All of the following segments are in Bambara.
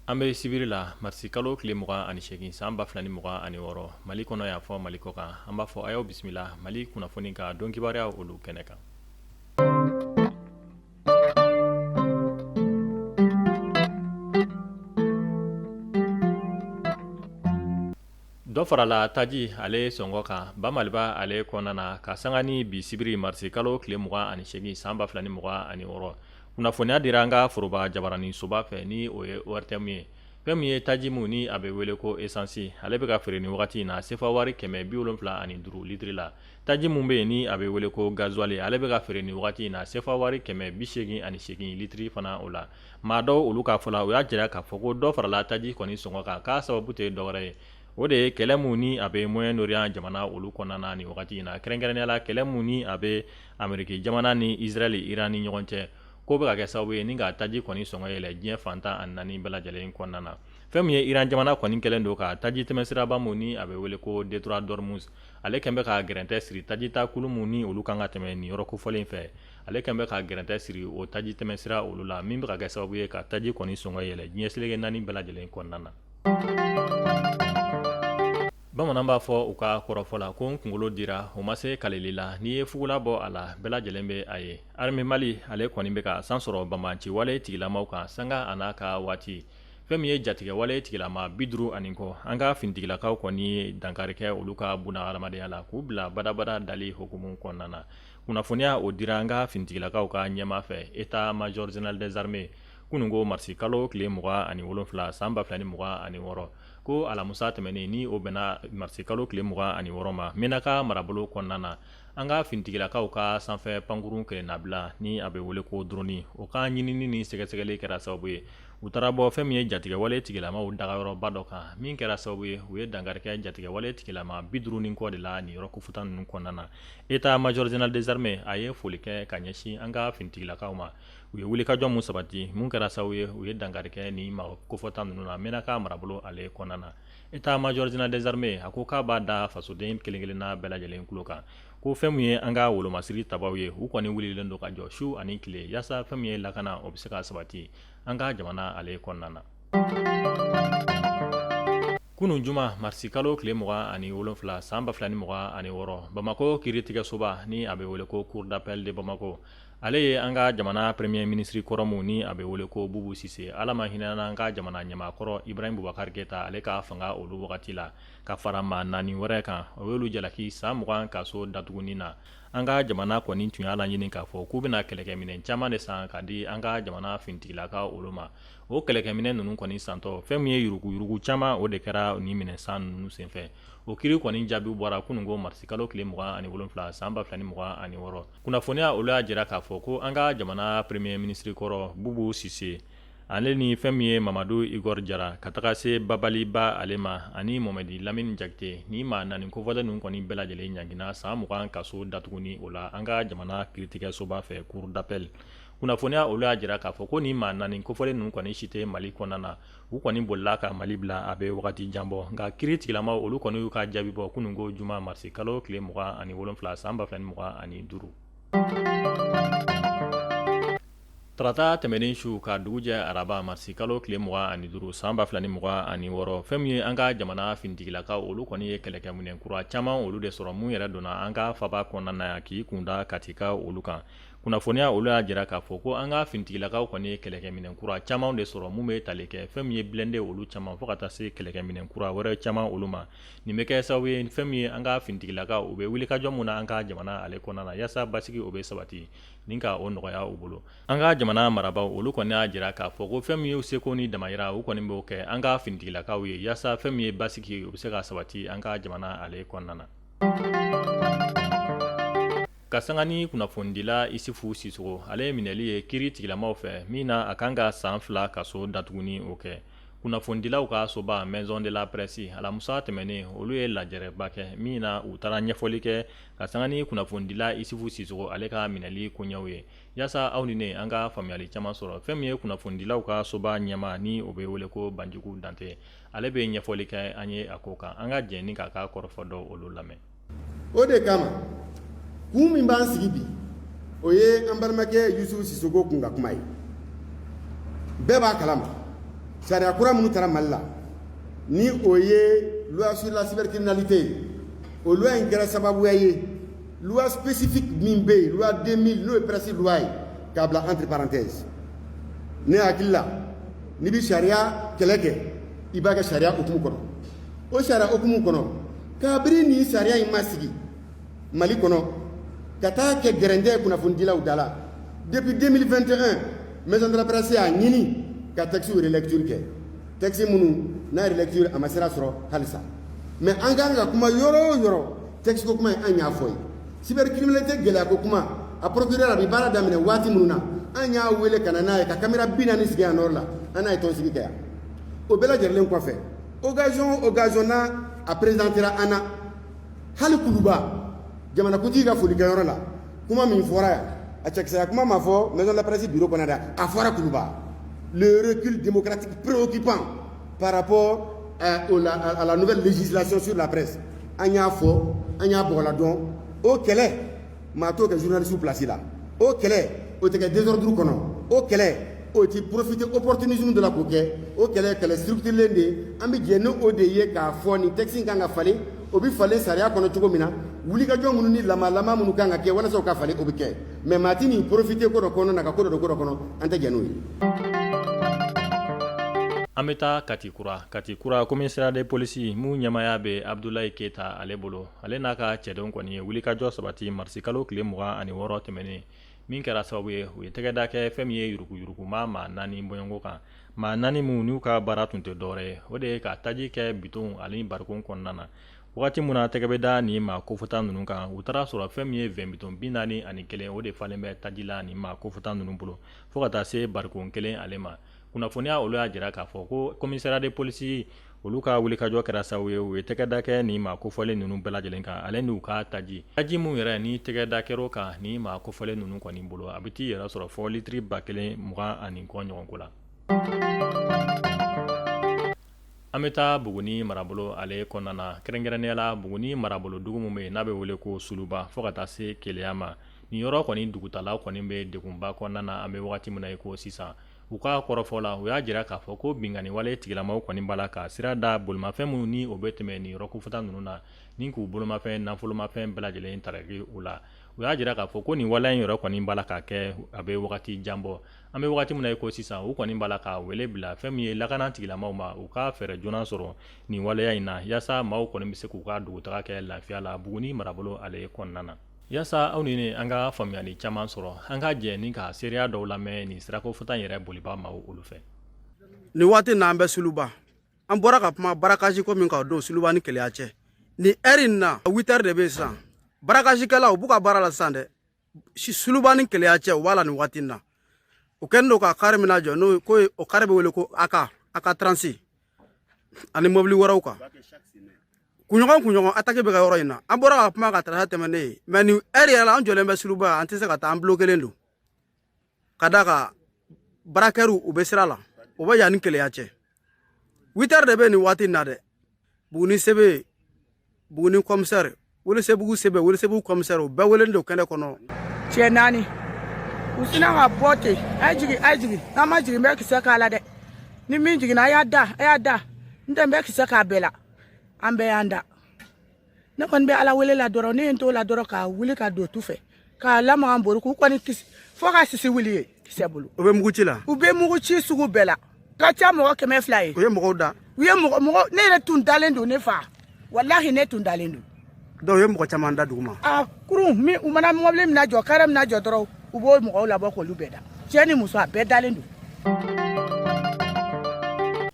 An bɛ sibiri la, marisi kalo tile 28 san 2026, Mali kɔnɔ yan fɔ Mali kɔ kan, an b'a fɔ a y'aw bisimila Mali kunnafoni ka don kibaruya olu kɛnɛ kan. Dɔ farala taji ale sɔngɔ kan ba Maliba ale kɔnɔna na ka sanga ni bi sibiri marisi kalo tile 28 san 2026. Kunnafoniya dira an ka foroba jabaraninsoba fɛ ni o ye ORTM ye. Fɛn min ye taji min ni a bɛ wele ko esansi, ale bɛ ka feere nin wagati in na sefa wari 775 litiri la. Taji min bɛ yen ni a bɛ wele ko gazuwali, ale bɛ ka feere nin wagati in na sefa wari 188 litiri fana o la. Maa dɔw olu ka fɔ la, u y'a jira k'a fɔ ko dɔ farala taji kɔni sɔngɔ kan k'a sababu tɛ dɔwɛrɛ ye, o de ye kɛlɛ min ni a bɛ Moyen-Orient jamana olu kɔnɔna na nin wagati in na, kɛrɛnkɛrɛnnenya la kɛlɛ min ni a bɛ Ameriki jamana ni Israël Iran ni ɲɔgɔn cɛ, k'o bɛ ka kɛ sababu ye ni ka taji kɔni sɔngɔ yɛlɛ diɲɛ fan 14 bɛɛ lajɛlen kɔnɔna na. Fɛn min ye Iran jamana kɔni kɛlen don ka taji tɛmɛsiraba min ni a bɛ wele ko détroit d'Ormuz, ale kɛn bɛ ka gɛrɛntɛ siri taji ta kulu min ni olu kan ka tɛmɛ nin yɔrɔ kofɔlen fɛ, ale kɛn bɛ ka gɛrɛntɛ siri o taji tɛmɛsira olu la, min bɛ ka kɛ sababu ye ka taji kɔni sɔngɔ yɛlɛ diɲɛ seleke 4 bɛɛ lajɛlen kɔnɔna na. Bamanan b'a fɔ u ka kɔrɔfɔ la ko n kunkolo dira o ma se kalili la, n'i ye fugula bɔ a la bɛɛ lajɛlen bɛ a ye. Armée Mali ale kɔni bɛ ka san sɔrɔ banbaanci wale tigilamaw kan sanga a n'a ka waati. Fɛn min ye jatigɛwale tigilama 50 ani kɔ, an ka finitigilakaw kɔni ye dankari kɛ olu ka buna hadamadenya la k'u bila badabada dali hukumu kɔnɔna na. Kunnafoniya o dira an ka finitigilakaw ka ɲɛmaa fɛ, état major général des armées, kununko marisi kalo tile 27 san 2026, ko alamusa tɛmɛnen ni o bɛnna marisi kalo tile 26 ma, Menaka marabolo kɔnɔna na, an ka finitigilakaw ka sanfɛ pankurun kelennabila ni a bɛ wele ko drone, o ka ɲinini ni sɛgɛsɛgɛli kɛra sababu ye u taara bɔ fɛn min ye jatigɛwale tigilamaw dagayɔrɔba dɔ kan, min kɛra sababu ye u ye dankari kɛ jatigɛwale tigilama 50 ni kɔ de la nin yɔrɔ kofɔta ninnu kɔnɔna na. État major général des armées a ye foli kɛ ka ɲɛsin an ka finitigilakaw ma, u ye wulikajɔ mun sabati, mun kɛra sababu ye u ye dankari kɛ nin maa kofɔta ninnu na Menaka marabolo ale kɔnɔna na. État major général des armées a ko k'a b'a da fasoden kelen-kelenna bɛɛ lajɛlen tulo kan ko fɛn min ye an ka wolomasiri tabaw ye, u kɔni wulilen don ka jɔ su ani tile yaasa fɛn min ye lakana o bɛ se ka sabati an ka jamana ale kɔnɔna na. Kunun juma marisi kalo tile 27 san 2026, Bamakɔ kiiritigɛsoba ni a bɛ wele ko cour d'appel de Bamako, ale ye an ka jamana premier ministre kɔrɔ min ni a bɛ wele ko Bubu Sise, Ala ma hinɛna an ka jamana ɲɛmaa kɔrɔ Ibrahim Bubakari Keyita ale ka fanga olu wagati la, ka fara maa 4 wɛrɛ kan, o y'olu jalaki san 20 kaso datuguni na. An ka jamana kɔni tun y'a laɲini k'a fɔ k'u bɛna kɛlɛkɛminɛn caman de san ka di an ka jamana finitigilakaw olu ma. O kɛlɛkɛminɛn ninnu kɔni santɔ, fɛn min ye yuruguyurugu caman o de kɛra nin minɛn san ninnu senfɛ. O kiiri kɔni jaabi bɔra kununko marisi kalo tile 27 san 2026. Kunnafoniya olu y'a jira k'a fɔ ko an ka jamana premier ministre kɔrɔ Bubu Sise, ale ni fɛn min ye Mamadu Igor Jara ka taga se Babali Ba ale ma ani Mohamɛdi Lamini Jakite, ni maa 4 kofɔlen ninnu kɔni bɛɛ lajɛlen ɲangina san 20 kaso datuguni o la an ka jamana kiiritigɛsoba fɛ cour d'appel. Kunnafoniya olu y'a jira k'a fɔ ko ni maa 4 kofɔlen ninnu kɔni si tɛ Mali kɔnɔna na, u kɔni bolila ka Mali bila a bɛ wagati jan bɔ, nka kiiri tigilamaw olu kɔni y'u ka jaabi bɔ kununko juma marisi kalo tile 27 san 2025. Tarata tɛmɛnen su ka dugu jɛ araba marisi kalo tile 25 san 2026, fɛn min ye an ka jamana finitigilakaw olu kɔni ye kɛlɛkɛminɛn kura caman olu de sɔrɔ mun yɛrɛ donna an ka faba kɔnɔna na yan k'i kunda Katika olu kan. Kunnafoniya olu y'a jira k'a fɔ ko an ka finitigilakaw kɔni ye kɛlɛkɛminɛn kura caman de sɔrɔ mun bɛ tali kɛ fɛn min ye blindé olu caman fo ka taa se kɛlɛkɛminɛn kura wɛrɛ caman olu ma. Nin bɛ kɛ sababu ye fɛn min ye an ka finitigilakaw u bɛ wulikajɔ mun na an ka jamana ale kɔnɔna na yaasa basigi o bɛ sabati ni ka o nɔgɔya u bolo. An ka jamana marabaaw olu kɔni y'a jira k'a fɔ ko fɛn min y'u seko ni damayira u kɔni b'o kɛ an ka finitigilakaw ye yaasa fɛn min ye basigi o bɛ se ka sabati an ka jamana ale kɔnɔna na. Ka sanga ni kunnafonidila Isufu Sisoko ale minɛli ye kiiri tigilamaw fɛ min na a kan ka san 2 kaso datuguni o kɛ. Kunnafonidilaw ka soba Maison de la Presse alamusa tɛmɛnen olu ye lajɛrɛba kɛ min na u taara ɲɛfɔli kɛ ka sanga ni kunnafonidila Isufu Sisoko ale ka minɛli koɲɛw ye yaasa aw ni ne an ka faamuyali caman sɔrɔ. Fɛn min ye kunnafonidilaw ka soba ɲɛmaa ni o bɛ wele ko Banjugu Dante, ale bɛ ɲɛfɔli kɛ an ye a ko kan. An ka jɛ ni k'a ka kɔrɔfɔ dɔw olu lamɛn. O de kama kun min b'an sigi bi, o ye an balimakɛ Yusufu Sisoko kun ka kuma ye. Bɛɛ b'a kalama, Sariya kura minnu taara Mali la, ni o ye loi sur la cybercriminalité ye, o loi in kɛra sababuya ye loi spécifique min bɛ yen, loi 2000, n'o ye presse loi ye, k'a bila entre parenthèses. Ne hakili la, n'i bɛ sariya kɛlɛ kɛ, i b'a kɛ sariya hukumu kɔnɔ. O sariya hukumu kɔnɔ, kabiri nin sariya in ma sigi Mali kɔnɔ ka taa kɛ gɛrɛntɛ kunnafonidilaw da la, depuis 2021, maison de la presse y'a ɲini ka texte relecture kɛ, texte minnu n'a relecture a ma sira sɔrɔ halisa. Mais an kan ka kuma yɔrɔ o yɔrɔ, texte ko kuma in, an y'a fɔ ye. Cybercriminalité gɛlɛya ko kuma, a procureur a bɛ baara daminɛ waati minnu na, an y'a wele ka na n'a ye ka caméra 40 sigi yan nɔ la, an n'a ye tɔn sigi kɛ yan. O bɛɛ lajɛlen kɔfɛ, occasion occasion na a présentera an na, hali Kuluba jamanakuntigi ka folikɛyɔrɔ la, kuma min fɔra yan, a cɛkisɛya kuma ma fɔ maison de la presse bureau kɔnɔ dɛ, a fɔra Kuluba. Le recul démocratique préoccupant par rapport à la nouvelle législation sur la presse, an y'a fɔ, an y'a bɔgɔla dɔn. O kɛlɛ, maa t'o kɛ journaliste place la. O kɛlɛ, o tɛ kɛ désordre kɔnɔ. O kɛlɛ, o ti profiter opportunisme de la k'o kɛ. O kɛlɛ, kɛlɛ structurelen de ye. An bɛ jɛ ni o de ye k'a fɔ nin texte in kan ka falen. O bɛ falen sariya kɔnɔ cogo min na, wulikajɔ minnu ni lamalama minnu kan ka kɛ walasa o ka falen, o bɛ kɛ. Mais maa ti nin profiter ko dɔ kɔnɔ na ka ko dɔ don ko dɔ kɔnɔ, an tɛ jɛ n'o ye. An bɛ taa Kati Kura. Kati Kura commissariat de police mun ɲɛmaaya bɛ Abudulayi Keyita ale bolo, ale n'a ka cɛdenw kɔni ye wulikajɔ sabati marisikalo tile 26 tɛmɛnen, min kɛra sababu ye u ye tɛgɛda kɛ fɛn min ye yuruguyuruguma maa naani bɔɲɔgɔnko kan. Maa naani minnu n'u ka baara tun tɛ dɔwɛrɛ ye, o de ye ka taji kɛ bitɔn ani barikon kɔnɔna na. Wagati min na tɛgɛ bɛ da nin maa kofɔta ninnu kan, u taara sɔrɔ fɛn min ye 20 bitɔn 41, o de falen bɛ taji la nin maa kofɔta ninnu bolo, fo ka taa se barikon kelen ale ma. Kunnafoniya olu y'a jira k'a fɔ ko commissariat de police olu ka wulikajɔ kɛra sababu ye u ye tɛgɛda kɛ nin maa kofɔlen ninnu bɛɛ lajɛlen kan, ale n'u ka taji. Taji min yɛrɛ ni tɛgɛda kɛr'o kan nin maa kofɔlen ninnu kɔni bolo, a bɛ t'i yɛrɛ sɔrɔ fɔ litiri 1020 ani kɔ ɲɔgɔn ko la. An bɛ taa Buguni marabolo ale kɔnɔna na, kɛrɛnkɛrɛnnenya la Buguni marabolo dugu min bɛ yen n'a bɛ wele ko Suluba, fo ka taa se Keleya ma. Nin yɔrɔ kɔni dugutalaw kɔni bɛ degunba kɔnɔna na an bɛ wagati min na i ko sisan. U ka kɔrɔfɔ la, u y'a jira k'a fɔ ko binkanni wale tigilamaw kɔni b'a la ka sira da bolimafɛn minnu ni o bɛ tɛmɛ nin yɔrɔ kofɔta ninnu na, ni k'u bolomafɛn nafolomafɛn bɛɛ lajɛlen taraki u la. U y'a jira k'a fɔ ko nin waleya in yɛrɛ kɔni b'a la ka kɛ a bɛ wagati jan bɔ. An bɛ wagati min na i ko sisan, u kɔni b'a la ka wele bila fɛn min ye lakana tigilamaw ma, u ka fɛɛrɛ joona sɔrɔ nin waleya in na, yaasa maaw kɔni bɛ se k'u ka dugutaga kɛ lafiya la Buguni marabolo ale kɔnɔna na. Yaasa aw ni ne an ka faamuyali caman sɔrɔ, an ka jɛ ni ka seereya dɔw lamɛn nin sirako fɔta in yɛrɛ boliba maaw olu fɛ. Nin waati na, an bɛ Suluba. An bɔra ka kuma braquage ko min kan o don Suluba ni Keleya cɛ. Nin heure in na, 8 heures de bɛ yen sisan. Braquagekɛlaw u b'u ka baara la sisan dɛ. Suluba ni Keleya cɛ, u b'a la nin waati in na. U kɛlen don ka car min jɔ, n'o ko o car bɛ wele ko AK AK 36, ani mobili wɛrɛw kan. Kunɲɔgɔn kunɲɔgɔn, attaque bɛ ka yɔrɔ in na. An bɔra ka kuma ka tarata tɛmɛnen ye, mais nin heure yɛrɛ la, an jɔlen bɛ Suluba, an tɛ se ka taa, an bloquelen don ka da kan braqueurs u bɛ sira la, u bɛ yan ni Keleya cɛ. 8 heures de bɛ nin waati in na dɛ. Buguni CB, Buguni commissaire, Welesebugu CB, Welesebugu commissaire, u bɛɛ welelen don kɛnɛ kɔnɔ. Cɛ naani, u sina ka bɔ ten: a ye jigin, a ye jigin, n'an ma jigin, n bɛ kisɛ k'a la dɛ. Ni min jiginna, a y'a da, a y'a da, n tɛ n bɛ kisɛ k'a bɛɛ la. An bɛɛ y'an da. Ne kɔni bɛ Ala wele la dɔrɔn. Ne ye n t'o la dɔrɔn ka wuli ka don tu fɛ k'a lamaga n bolo k'u kɔni kisi, fo ka sisi wuli ye kisɛ bolo. U bɛ mugu ci la. U bɛ mugu ci sugu bɛɛ la, ka ca mɔgɔ 200 ye. U ye mɔgɔw da. U ye mɔgɔ mɔgɔ, ne yɛrɛ tun dalen don, ne fa, walahi, ne tun dalen don. Donc u ye mɔgɔ caman da dugu ma. A kurun min, u mana mɔbili mina jɔ, car mina jɔ dɔrɔn, u b'o mɔgɔw labɔ k'olu bɛɛ da, cɛ ni muso, a bɛɛ dalen don.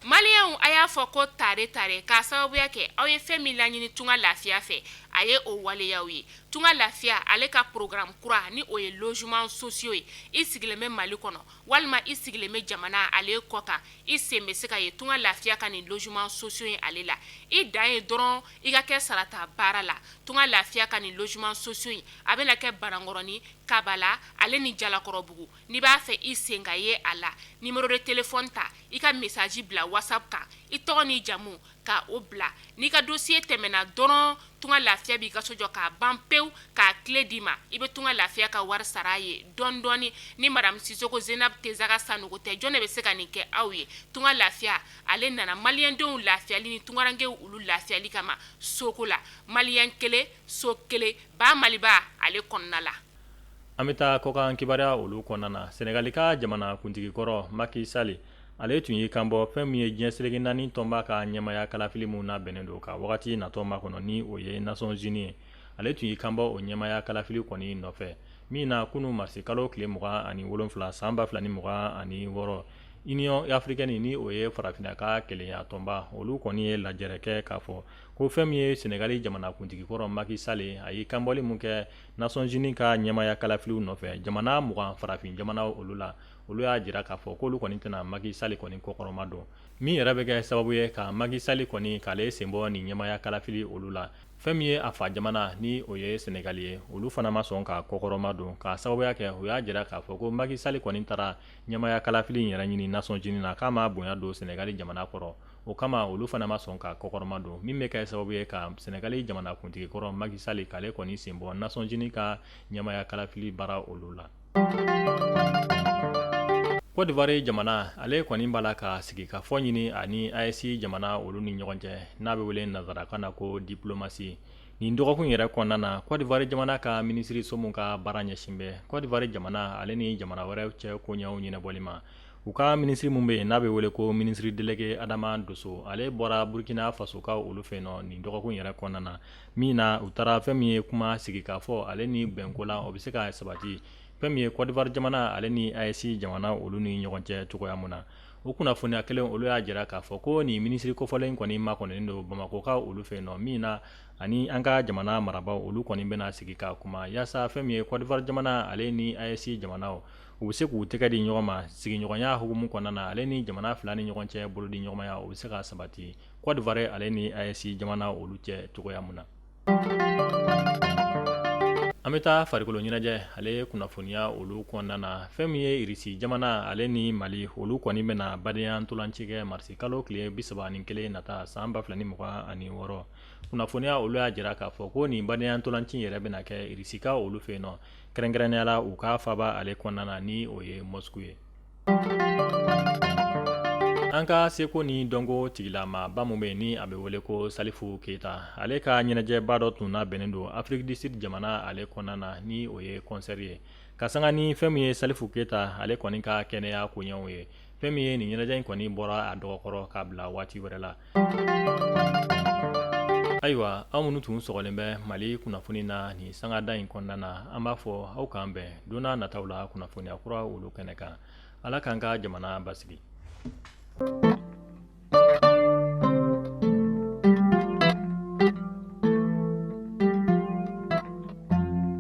Maliyɛnw, a y'a fɔ ko tare tare, k'a sababuya kɛ aw ye fɛn min laɲini Tunga Lafiya fɛ, a ye o waleyaw ye. Tunga Lafiya ale ka programme kura, ni o ye logement sociaux ye, i sigilen bɛ Mali kɔnɔ walima i sigilen bɛ jamana ale kɔ kan, i sen bɛ se ka ye Tunga Lafiya ka nin logement sociaux ye ale la. I dan ye dɔrɔn i ka kɛ sarata baara la. Tunga Lafiya ka nin logement sociaux in, a bɛna kɛ Banankɔrɔni, Kabala ale ni Jalakɔrɔbugu. N'i b'a fɛ i sen ka ye a la, numéro de téléphone ta, i ka message bila WhatsApp kan, i tɔgɔ ni jamu ka o bila. N'i ka dossier tɛmɛna dɔrɔn, Tunga Lafiya b'i ka so jɔ k'a ban pewu k'a clé d'i ma. I bɛ Tunga Lafiya ka wari sara a ye dɔɔni dɔɔni. Ni madame Sisoko Zenab Tezaga Sanogo tɛ, jɔn de bɛ se ka nin kɛ aw ye? Tunga Lafiya ale nana maliyɛndenw lafiyali ni tungarankew olu lafiyali kama soko la. Maliyɛn kelen, so kelen, ba Maliba ale kɔnɔna la. An bɛ taa kɔkan kibaruya olu kɔnɔna na. Senegali ka jamana kuntigi kɔrɔ Macky Sall, ale tun y'i kanbɔ fɛn min ye diɲɛ seleke naani tɔnba ka ɲɛmaya kalafili min labɛnnen don ka wagati natɔ makɔnɔ, ni o ye Nations Unies ye. Ale tun y'i kanbɔ o ɲɛmaya kalafili kɔni nɔfɛ min na kunun marisi kalo tile 27 san 2026, Union africaine, ni o ye farafinna ka kelenya tɔnba, olu kɔni ye lajɛrɛ kɛ k'a fɔ ko fɛn min ye Senegali jamanakuntigi kɔrɔ Macky Sall, a y'i kanbɔli mun kɛ Nations Unies ka ɲɛmaya kalafiliw nɔfɛ, jamana 20 farafin jamanaw olu la, olu y'a jira k'a fɔ k'olu kɔni tɛna Macky Sall kɔni kɔkɔrɔma don, min yɛrɛ bɛ kɛ sababu ye ka Macky Sall kɔni k'ale senbɔ nin ɲɛmaya kalafili olu la. Fɛn min ye a fa jamana, ni o ye Senegali ye, olu fana ma sɔn ka kɔkɔrɔma don, k'a sababuya kɛ u y'a jira k'a fɔ ko Macky Sall kɔni taara ɲɛmaya kalafili in yɛrɛ ɲini Nations Unies na, k'a ma bonya don Senegali jamana kɔrɔ. O kama olu fana ma sɔn ka kɔkɔrɔma don, min bɛ kɛ sababu ye ka Senegali jamanakuntigi kɔrɔ Macky Sall k'ale kɔni senbɔ Nations Unies ka ɲɛmaya kalafili baara olu la. Côte d'Ivoire jamana, ale kɔni b'a la ka sigikafɔ ɲini ani AES jamana olu ni ɲɔgɔn cɛ, n'a bɛ wele nansarakan na ko diplomatie. Nin dɔgɔkun yɛrɛ kɔnɔna na, Côte d'Ivoire jamana ka minisiriso min ka baara ɲɛsin bɛ Côte d'Ivoire jamana ale ni jamana wɛrɛw cɛ koɲɛw ɲɛnabɔli ma, u ka minisiri min bɛ yen n'a bɛ wele ko minisiri délégué Adama Dosso, ale bɔra Burkina Fasokaw olu fɛ yen nɔ nin dɔgɔkun yɛrɛ kɔnɔna na, min na u taara fɛn min ye kuma sigikafɔ ale ni bɛnko la, o bɛ se ka sabati fɛn min ye Côte d'Ivoire jamana ale ni AES jamana olu ni ɲɔgɔn cɛ cogoya mun na. O kunnafoniya kelen, olu y'a jira k'a fɔ ko nin minisiri kofɔlen kɔni makɔnɔnen don Bamakɔkaw olu fɛ yen nɔ, min na ani an ka jamana marabaaw olu kɔni bɛna sigi ka kuma yaasa fɛn min ye Côte d'Ivoire jamana ale ni AES jamanaw, u bɛ se k'u tɛgɛ di ɲɔgɔn ma sigiɲɔgɔnya hukumu kɔnɔna na, ale ni jamana fila ni ɲɔgɔn cɛ bolodi ɲɔgɔnmaya, o bɛ se ka sabati Côte d'Ivoire ale ni AES jamana olu cɛ cogoya mun na. An bɛ taa farikolo ɲɛnajɛ ale kunnafoniya olu kɔnɔna na. Fɛn min ye Irisi jamana ale ni Mali, olu kɔni bɛna badenya ntolanci kɛ marisi kalo tile 31 nata san 2026. Kunnafoniya olu y'a jira k'a fɔ ko nin badenya ntolanci yɛrɛ bɛna kɛ Irisikaw olu fɛ yen nɔ, kɛrɛnkɛrɛnnenya la u ka faba ale kɔnɔna na, ni o ye Moscou ye. An ka seko ni dɔnko tigilamaba min bɛ yen ni a bɛ wele ko Salifu Keyita, ale ka ɲɛnajɛba dɔ tun labɛnnen don Afrique du Sud jamana ale kɔnɔna na, ni o ye concert ye, ka sanga ni fɛn min ye Salifu Keyita ale kɔni ka kɛnɛya koɲɛw ye. Fɛn min ye nin ɲɛnajɛ in kɔni bɔra a dɔgɔkɔrɔ k'a bila waati wɛrɛ la. Ayiwa, aw minnu tun sɔgɔlen bɛ Mali kunnafoni na nin sangada in kɔnɔna na, an b'a fɔ aw k'an bɛn don nataw la kunnafoniya kura olu kɛnɛ kan. Ala k'an ka jamana basigi.